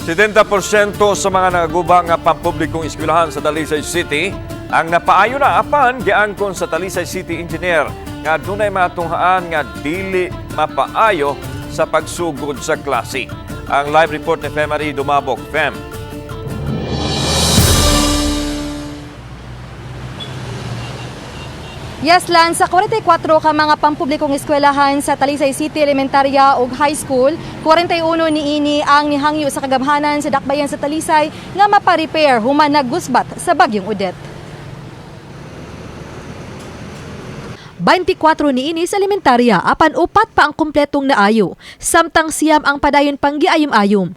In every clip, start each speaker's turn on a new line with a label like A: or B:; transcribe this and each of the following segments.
A: 70% sa mga nagaguba nga pampublikong eskwelahan sa Talisay City ang napaayo na, apan giangkon sa Talisay City Engineer nga dunay mga tunghaan nga dili mapaayo sa pagsugod sa klase. Ang live report ni Femary Dumabok. Fem.
B: Yes, Lan, sa 44 ka mga pampublikong eskwelahan sa Talisay City Elementarya ug High School, 41 niini ang nihangyo sa kagamhanan sa dakbayan sa Talisay nga mapa-repair human naggusbat sa Bagyong Odette. 24 niini sa elementarya, apan upat pa ang kumpletong naayo, samtang 9 ang padayon pang giayom-ayom.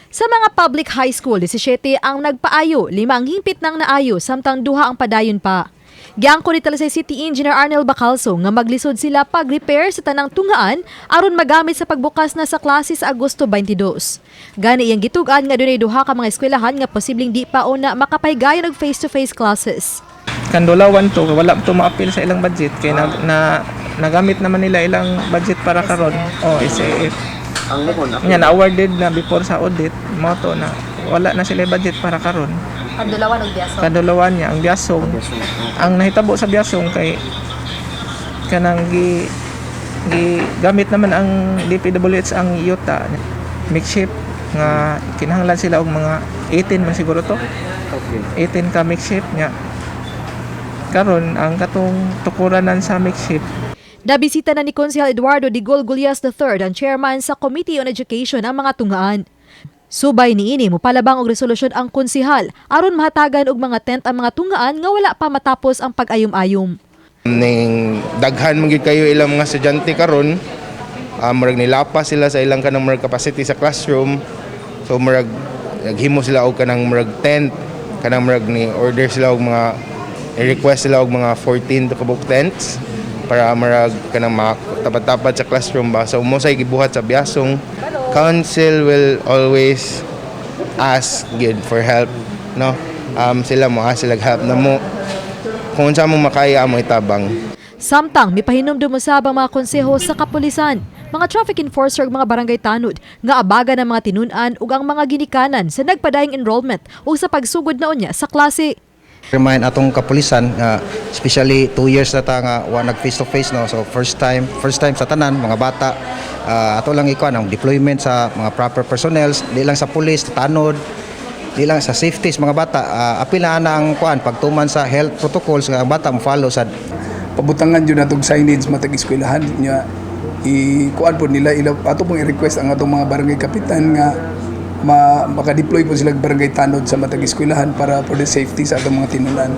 B: Sa mga public high school, 17 ang nagpaayo, 5 ang hingpit ng naayo, samtang 2 ang padayon pa. Giangko ni Talisay City Engineer Arnel Bacalso nga maglisod sila pag-repair sa tanang tunghaan aron magamit sa pagbukas na sa klase sa Agosto 22. Gani iyang gitug-an nga dunay duha ka mga eskwelahan nga posibleng di pa una makapahigayon og face-to-face classes.
C: Kandulawan to, wala to maapil sa ilang budget kay na nagamit naman nila ilang budget para karon. Oh, SAF.
D: Ang mukon.
C: Nya na awarded na before sa audit mo to na wala na sila budget para karon.
B: Kadulawan og Biasong.
C: Kadulawan niya ang Biasong. Ang nahitabo sa Biasong kay kanang gi, gi gamit naman ang DPWH ang yuta makeshift nga kinahanglan sila og mga 18 man siguro to. 18 ka makeshift nya. Karon ang katong tukuranan sa makeshift.
B: Nabisita na ni Konsehal Eduardo Digol Gullas III, ang chairman sa Committee on Education, ang mga tunghaan. Subay niini, mopalabang og resolusyon ang konsehal aron mahatagan og mga tent ang mga tunghaan nga wala pa matapos ang pag-ayom-ayom.
E: Ning daghan man gyud kayo ilang mga estudyante karon, murag nilapas sila sa ilang kanang murag capacity sa classroom. So murag naghimo sila og kanang murag tent, kanang murag ni order sila og mga ni-request sila og mga 14 to kabuk tents para murag kanang tapat-tapat sa classroom ba. So mo say gibuhat sa Biasong. Council will always ask gyud for help, no? Sila mo ask sila help na mo kung unsa mo makaya mo itabang.
B: Samtang mipahinumdum usab ang mga konseho sa kapulisan, mga traffic enforcer ug mga barangay tanod nga abaga ng mga tinun-an ug ang mga ginikanan sa nagpadayong enrollment ug sa pagsugod na unya sa klase.
F: Remind atong kapulisan nga especially 2 years na ta nga wa nag face to face, no? So first time sa tanan mga bata, ato lang ikuan ang deployment sa mga proper personnels, di lang sa police, tanod, di lang sa safety sa mga bata, apil na ana ang kuan pagtuman sa health protocols nga ang bata mo follow sad.
G: Pabutangan jud natong signage matag eskwelahan nya i kuan po nila ila ato pong i-request ang atong mga barangay kapitan nga maka-deploy po sila og barangay tanod sa matag eskwelahan para for the safety sa atong mga tinunan.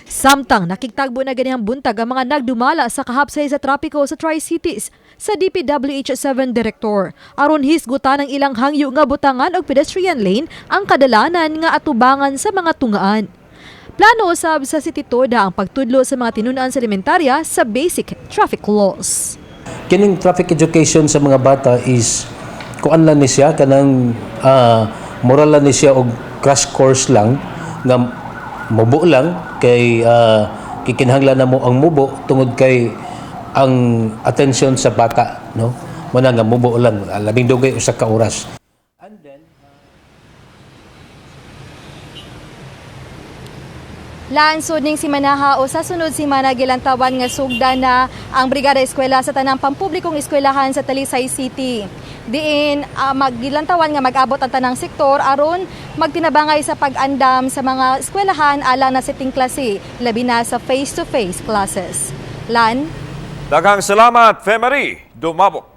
B: Samtang nakigtagbo na ganihang buntag ang mga nagdumala sa kahapsay sa trapiko sa Tri-Cities sa DPWH 7 Director aron hisgutan ang ilang hangyo nga butangan og pedestrian lane ang kadalanan nga atubangan sa mga tungaan. Plano usab sa City Toda ang pagtudlo sa mga tinunan sa elementarya sa basic traffic laws.
H: Kining traffic education sa mga bata is kuan lang ni siya, kanang moral lang ni siya og crash course lang nga mubo lang kay kikinahanglan na mo ang mubo tungod kay ang attention sa bata, no? Mo na nga mubo lang, labing dugay usa ka oras.
B: Lansod ning simanaha o sa sunod simana, gilantawan nga sugda na ang Brigada Eskwela sa tanang pampublikong eskwelahan sa Talisay City. Diin maggilantawan nga mag-abot ang tanang sektor aron magtinabangay sa pag-andam sa mga eskwelahan alang na siting klase, labi na sa face-to-face classes. Lan?
A: Daghang salamat, Femary Dumabok.